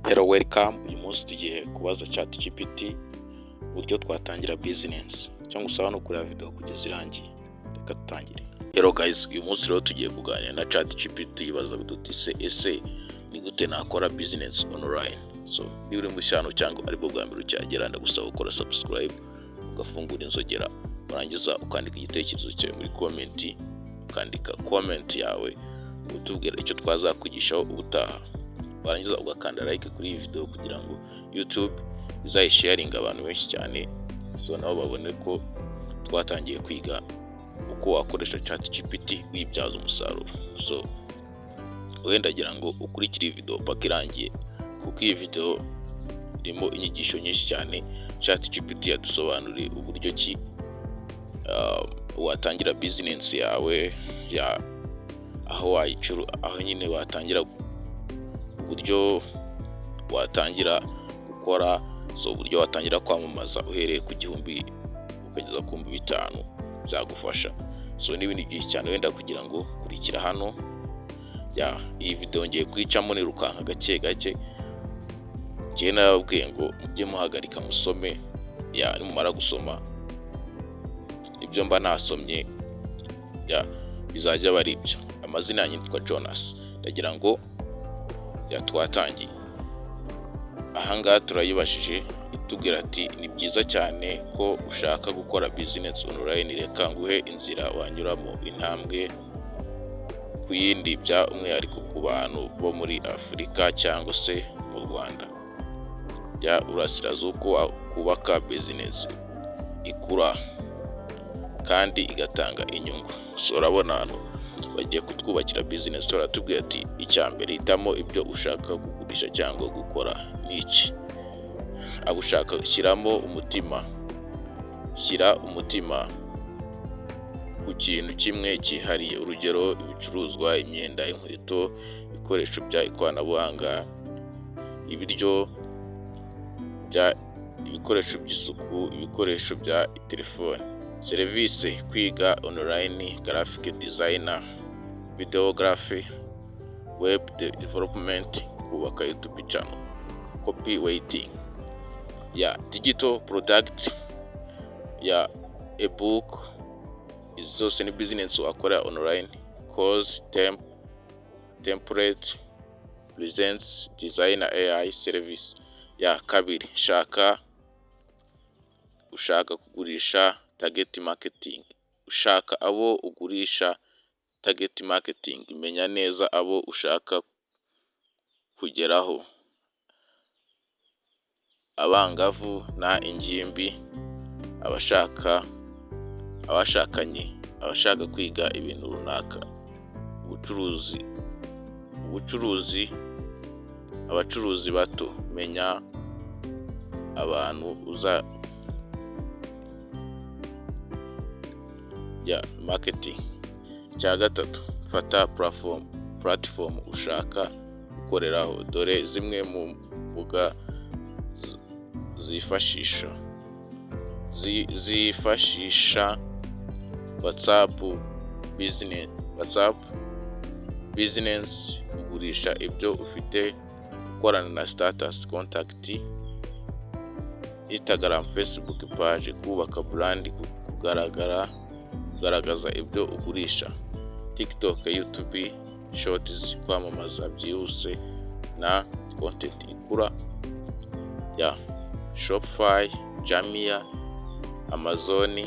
Hello, welcome. Uyu munsi tugiye kubaza ChatGPT uburyo twatangira business, cyangwa usaba no kureba video kugeza irangiye. Reka dutangire. Hello guys, uyu munsi rero tugiye kuganira na ChatGPT, tuyibaza duti: se ese ni gute nakora business online? So niba uri mushya hano cyangwa aribwo bwa mbere ukihagera, ndagusaba gukora subscribe, ugafungura inzogera, warangiza ukandika igitekerezo cyawe muri comment, ukandika comment yawe utubwira icyo twazakwigishaho ubutaha, warangiza ugakanda like kuri iyi video kugira ngo YouTube izayisharinga abantu benshi cyane, so nabo babone ko twatangiye kwiga uko wakoresha ChatGPT wibyaza umusaruro. So wenda ndagira ngo ukurikire iyi video paka irangiye, kuko iyi video irimo inyigisho nyinshi cyane. ChatGPT yadusobanuriye uburyo ki watangira business yawe ya aho wayicuru, aho nyine watangira, uburyo watangira gukora, so uburyo watangira kwamamaza uhereye ku 1000 ukageza ku 5000 byagufasha, so n'ibindi byinshi cyane. Wenda kugira ngo kurikira hano ya iyi video ngiye kuyicamo nirukanka gake gake. Ngiye narababwiye ngo mujye muhagarika musome, ya nimumara gusoma ibyo mba nasomye, ya bizajya aba ari ibyo. Amazina yanjye yitwa Jonas. Ndagira ngo ya twatangiye. Ahangaha turayibajije, itubwira ati: "Ni byiza cyane ko ushaka gukora business online. Reka nguhe inzira wanyuramo intambwe ku yindi, bya umwihariko ku bantu bo muri Afurika cyangwa se mu Rwanda ya Urasirazuba, uko wakubaka business ikura kandi igatanga inyungu." So urabona hano bagiye kutwubakira business. Baratubwira ati: "Icya mbere, hitamo ibyo ushaka kugurisha cyangwa gukora." Ni iki abo ushaka? Shyiramo umutima, shyira umutima ku kintu kimwe cyihariye. Urugero: ibicuruzwa, imyenda, inkweto, ibikoresho bya ikoranabuhanga, ibiryo bya ibikoresho by'isuku, ibikoresho bya telefone. Serivisi: kwiga online, graphic designer, videography, web development, kubaka YouTube channel, copywriting ya digital product ya ebook. Izi zose ni business wakora online: course, template, presents designer, AI service. Ya kabiri, shaka ushaka kugurisha, target marketing. Ushaka abo ugurisha, target marketing. Menya neza abo ushaka kugeraho: abangavu na ingimbi, abashaka, abashakanye, abashaka kwiga ibintu runaka, ubucuruzi, abacuruzi bato. Menya abantu uza ya marketing. Icya gatatu, fata platform ushaka gukoreraho. Dore zimwe mu mbuga zifashisha: WhatsApp Business, WhatsApp Business, kugurisha ibyo ufite, gukorana na status, contact; Instagram, Facebook page, kubaka brand, kugaragara, kugaragaza ibyo ugurisha; TikTok, YouTube Shorts, kwamamaza byihuse na content ikura ya Shopify, Jumia, Amazon,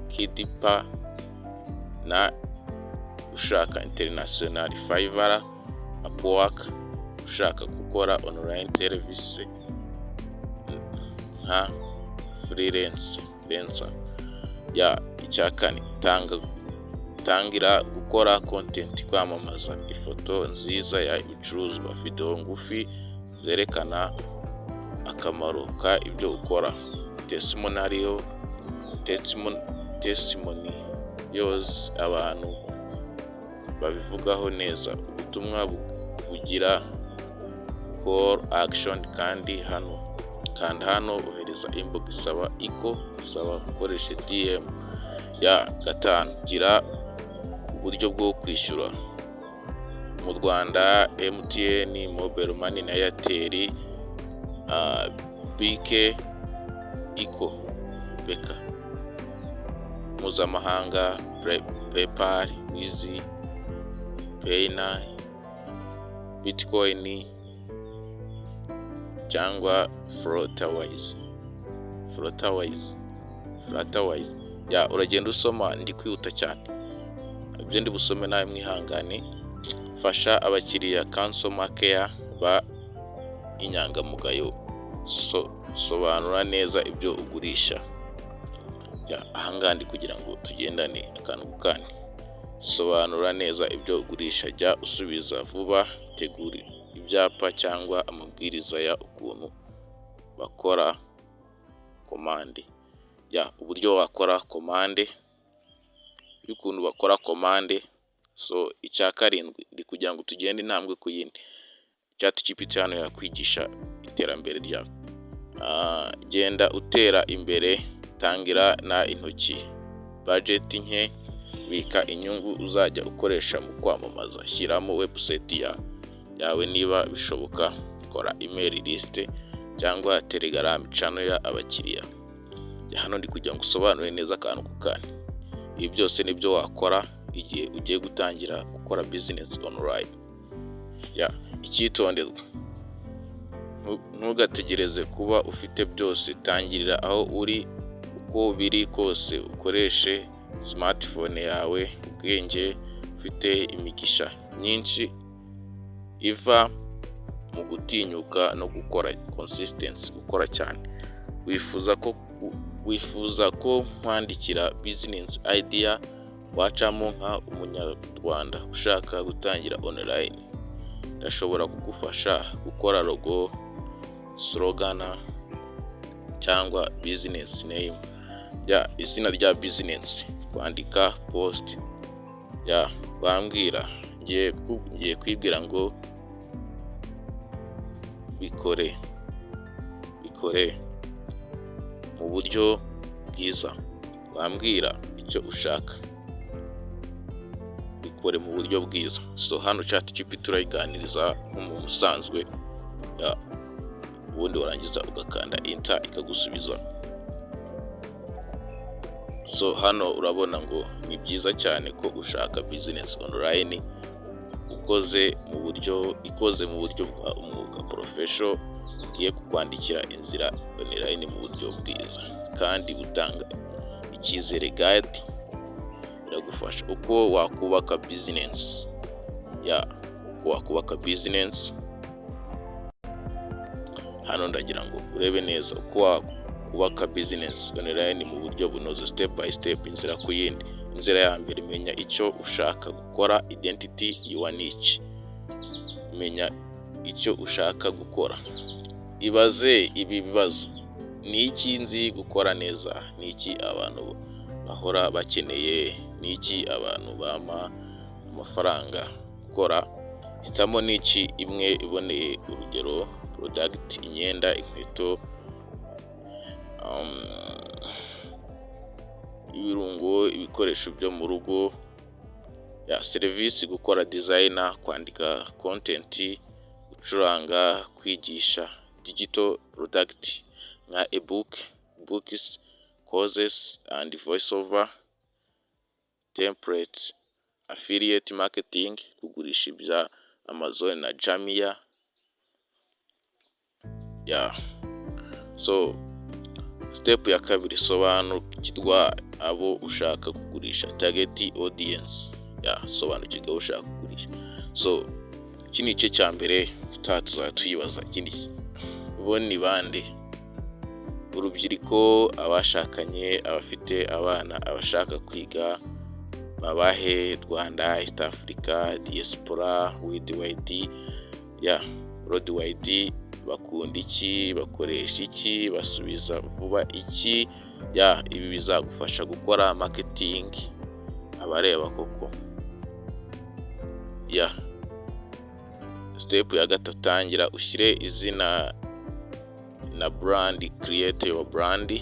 KDP, na ushaka international, Fiverr, Upwork. Ushaka gukora online service nka freelancer. Ya icya kane, tanga, tangira gukora content, kwamamaza: ifoto nziza ya ibicuruzwa, video ngufi zerekana akamaro ka ibyo ukora, testimonial, testimonials, abantu babivugaho neza, ubutumwa bugira call action. Kandi hano, kanda hano, ohereza inbox, saba iko saba ukoreshe DM. Ya gatanu, gira uburyo bwo kwishyura. Mu Rwanda, MTN Mobile Money na Airtel, BK, Iko BK mpuzamahanga, PayPal, Wise, Payoneer, Bitcoin cyangwa Flutterwave, Flutterwave, Flutterwave. Ya, uragenda usoma, ndi kwihuta cyane, ibyo ndi busome nawe mwihangane. Fasha abakiriya, customer care, ba inyangamugayo, sobanura neza ibyo ugurisha. Ahangaha ndi kugira ngo tugendane akantu ku kandi. Sobanura neza ibyo ugurisha, jya usubiza vuba, tegura ibyapa cyangwa amabwiriza ya ukuntu bakora komande. Ya, uburyo wakora komande, y'ukuntu bakora komande. So icya karindwi, ndi kugira ngo tugende intambwe ku yindi. ChatGPT hano yakwigisha iterambere ryawe. Genda utera imbere, tangira na intoki, budget nke, bika inyungu uzajya ukoresha mu kwamamaza, shyiramo website yawe niba bishoboka, kora email list cyangwa Telegram channel ya abakiriya. Hano ndi kugira ngo usobanure neza akantu ku kandi. Ibi byose nibyo wakora igihe ugiye gutangira gukora business online. Ya, icyitonderwa: ntugategereze kuba ufite byose, tangirira aho uri uko biri kose, ukoreshe smartphone yawe, ubwenge ufite. Imigisha myinshi iva mu gutinyuka no gukora consistency, gukora cyane. Wifuza ko nkwandikira business idea wacamo nka umunyarwanda ushaka gutangira online? Ndashobora kugufasha gukora logo, slogan cyangwa business name, ya izina rya business, kwandika post. Ya, bambwira, ngiye kwibwira ngo bikore, bikore mu buryo bwiza. Wambwira icyo ushaka, bikore mu buryo bwiza. So hano ChatGPT turayiganiriza nk'umuntu usanzwe. Ya, ubundi warangiza ugakanda enter ikagusubiza. So hano urabona ngo ni byiza cyane ko ushaka business online ukoze mu buryo, ikoze mu buryo bwa umwuga, professional. Ngiye kukwandikira inzira online mu buryo bwiza kandi butanga icyizere. Guide iragufasha uko wakubaka business, ya, uko wakubaka business. Hano ndagira ngo urebe neza uko wakubaka business online mu buryo bunoze, step by step, inzira ku yindi. Inzira ya mbere: menya icyo ushaka gukora, identify your niche. Menya icyo ushaka gukora. Ibaze ibi bibazo: Ni iki nzi gukora neza? Ni iki abantu bahora bakeneye? Ni iki abantu bampa amafaranga gukora? Hitamo niche imwe iboneye, urugero product, imyenda, inkweto, ibirungo, ibikoresho byo mu rugo, ya serivisi, gukora design, kwandika content, gucuranga, kwigisha, digital product nka ebook, books, courses and voice over templates, affiliate marketing, kugurisha ibya Amazon na Jumia. Ya, so step ya kabiri: sobanukirwa abo ushaka kugurisha, target audience. Ya, sobanukirwa abo ushaka kugurisha. So iki ni igice cya mbere, tutaha tuzajya tuyibaza ikindi: bo ni bande? Urubyiruko, abashakanye, abafite abana, abashaka kwiga, babahe? Rwanda, East Africa, diaspora, worldwide, ya, worldwide. Bakunda iki? Bakoresha iki? Basubiza vuba iki? Ya, ibi bizagufasha gukora marketing abareba koko. Ya, step ya gatatu: tangira ushyire izina na brand, create your brand.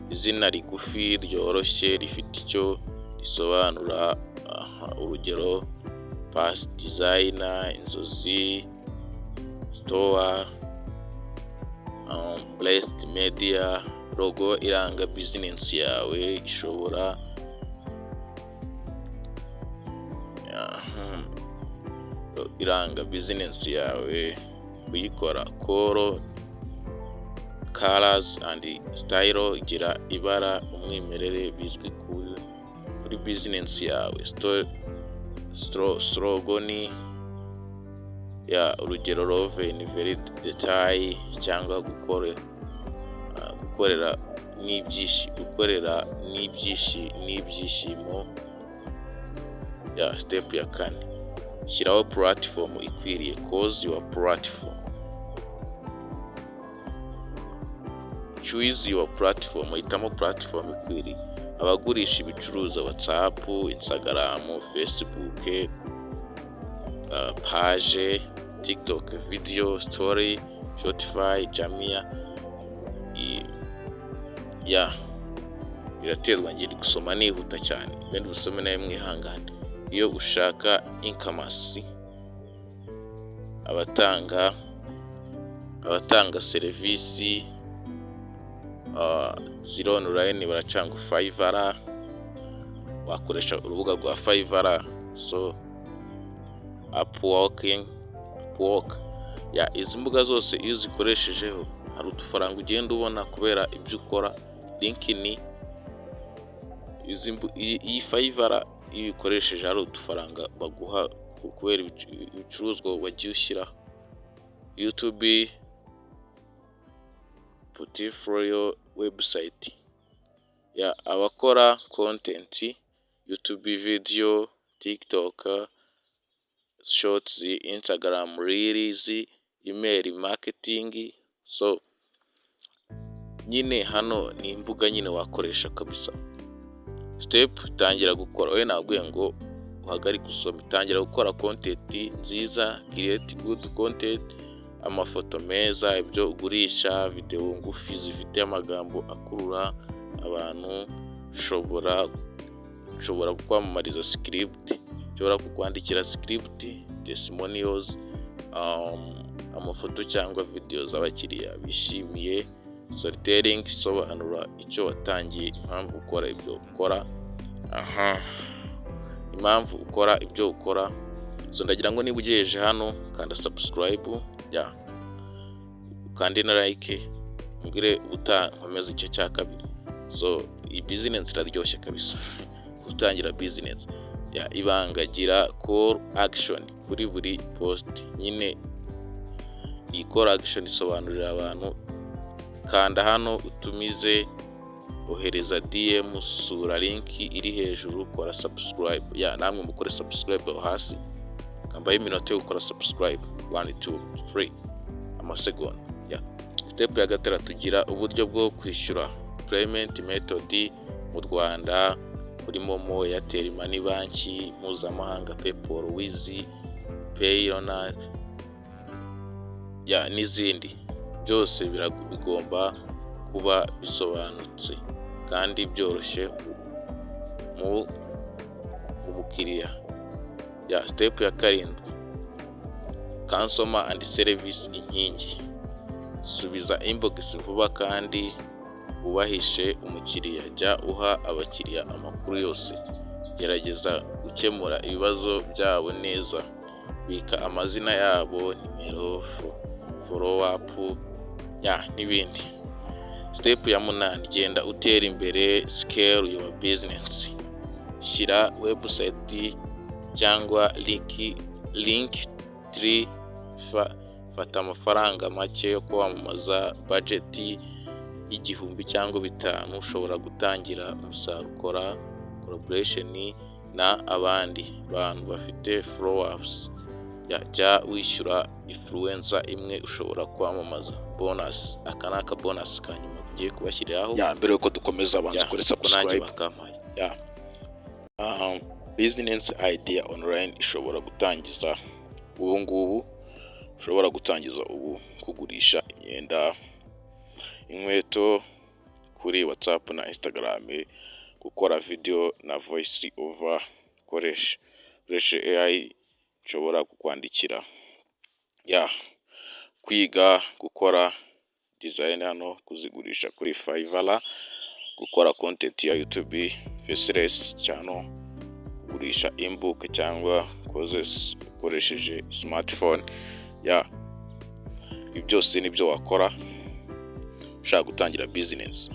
Izina rigufi, ryoroshye, rifite icyo risobanura, urugero Pass Designer, Inzozi Store, Blessed Media. Logo iranga business yawe ishobora iranga business yawe kuyikora. Call colors and style, igira ibara umwimerere bizwi kuri business yawe. Slogan ya, urugero, "Love in every detail", cyangwa gukorera n'ibyishimo. Ya, step ya kane, shyiraho platform ikwiriye. Choose your platform, choose your platform, hitamo platform ikwiriye. Abagurisha ibicuruzwa: WhatsApp, Instagram, Facebook page, TikTok video story, Shopify, Jumia. Ya, biraterwa, ngiye gusoma nihuta cyane, wenda ubusome nawe mwihangane. Iyo ushaka e-commerce, abatanga serivisi ziri online baracanga Fiverr, wakoresha urubuga rwa Fiverr. So Upwork, Upwork ya, izi mbuga zose iyo uzikoreshejeho hari udufaranga ugenda ubona kubera ibyo ukora. LinkedIn, iyi Fiverr, iyo uyikoresheje hari udufaranga baguha kubera ibicuruzwa wagiye ushyiraho. YouTube, portfolio, website. Ya, abakora content: YouTube video, TikTok Shorts, Instagram Reels, email marketing. So nyine hano ni imbuga nyine wakoresha kabisa. Step, tangira gukora. Wowe nabwiye ngo uhagarike usome, tangira gukora content nziza, create good content, amafoto meza, ibyo ugurisha, video ngufi zifite amagambo akurura abantu. Ushobora kukwamamariza script, nshobora kukwandikira script, testimonials, amafoto cyangwa video z'abakiriya bishimiye, storytelling, isobanura icyo watangiye, impamvu ukora ibyo ukora, aha, impamvu ukora ibyo ukora. So ndagira ngo niba ugejeje hano, kanda subscribe, ya, ukande na like, mbwire ubutaha nkomeze igice cya kabiri. So iyi business iraryoshye kabisa, gutangira business. Ya, ibanga: gira call action kuri buri post. Nyine iyi call action isobanurira abantu: kanda hano utumize, ohereza DM, sura link iri hejuru, kora subscribe. Ya, namwe mukore subscribe aho hasi. Kambaye iminota yo gukora subscribe, 1, 2, 3, amasegonda. Ya, step ya gatandatu, gira uburyo bwo kwishyura, payment method. Mu Rwanda kuri MoMo, Airtel Money, banki mpuzamahanga, PayPal, Wise, Payoneer, ya, n'izindi. Byose bigomba kuba bisobanutse kandi byoroshye mu mukiriya. Ya, step ya karindwi, customer and service inkingi. Subiza inbox vuba kandi wubahishe umukiriya. Jya uha abakiriya amakuru yose, gerageza gukemura ibibazo byabo neza, bika amazina yabo, nimero, follow up, ya, n'ibindi. Step ya munani, genda utera imbere, scale your business. Shyira website cyangwa Linktree, fata amafaranga make yo kwamamaza, budget y'igihumbi cyangwa 5, ushobora gutangira umusaruro. Ukora collaboration na abandi bantu bafite followers. Jya wishyura influencer imwe ushobora kwamamaza. Bonus, aka ni aka bonus ka nyuma tugiye kubashyiriraho. Ya, mbere yuko dukomeza, abanza ukore kuko nanjye subscribe. Bakampaye ya business idea online ishobora gutangiza ubu ngubu, ushobora gutangiza ubu: kugurisha imyenda, inkweto kuri WhatsApp na Instagram, gukora video na voice over, koresha AI. Nshobora kukwandikira ya kwiga gukora design hano, kuzigurisha kuri Fiverr, gukora content ya YouTube, faceless channel, kugurisha ebook cyangwa courses ukoresheje smartphone. Ya, ibi byose nibyo wakora ushaka gutangira business.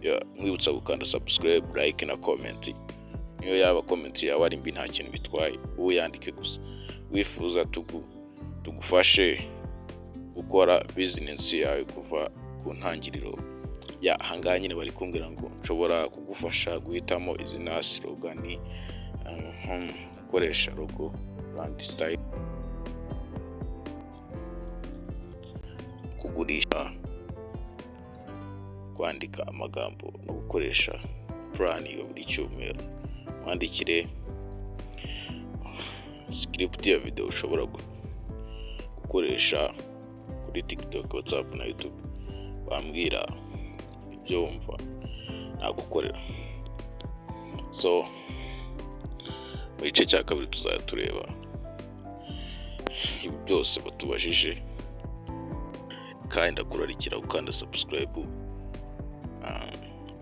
Ya, nkwibutsa gukanda subscribe, like na comment. Niyo yaba comment yawe ari mbi, nta kintu bitwaye, wowe yandike gusa. Wifuza tugufashe gukora business yawe kuva ku ntangiriro. Ya, ahangaha nyine bari kumbwira ngo nshobora kugufasha guhitamo izina, slogan, gukoresha logo, brand style, kugurisha, kwandika amagambo no gukoresha plan ya buri cyumweru. Mwandikire script ya video ushobora gukoresha kuri TikTok, WhatsApp na YouTube. Wambwira ibyo wumva nagukorera. So mu gice cya kabiri tuzajya tureba ibi byose batubajije, kandi ndakurarikira gukanda subscribe,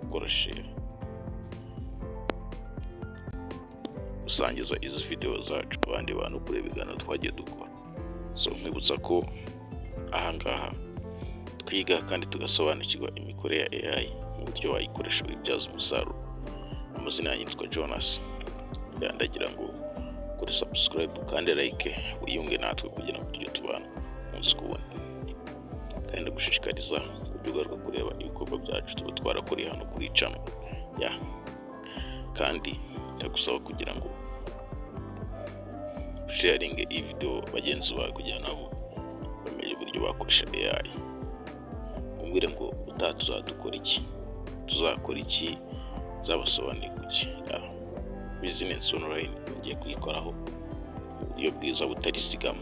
gukora share, gusangiza izi video zacu abandi bantu, kureba ibiganiro twagiye dukora. So nkwibutsa ko ahangaha twiga kandi tugasobanukirwa imikorere ya AI mu buryo wayikoresha wibyaza umusaruro. Amazina yanjye yitwa Jonas. Ndagira ngo ukore subscribe kandi like, wiyunge natwe kugira ngo tujye tubana umunsi ku wundi, kandi ndagushishikariza kujya ugaruka kureba ibikorwa byacu tuba twarakoreye hano kuri channel. Ya, kandi ndagusaba kugira ngo sharinge iyi video bagenzi bawe kugira nabo bamenye uburyo bakoresha AI. Umbwire ngo utaha tuzadukora iki, tuzakora iki, nzabasobanurire kuki. Ya, business online ngiye kuyikoraho mu buryo bwiza butari scam.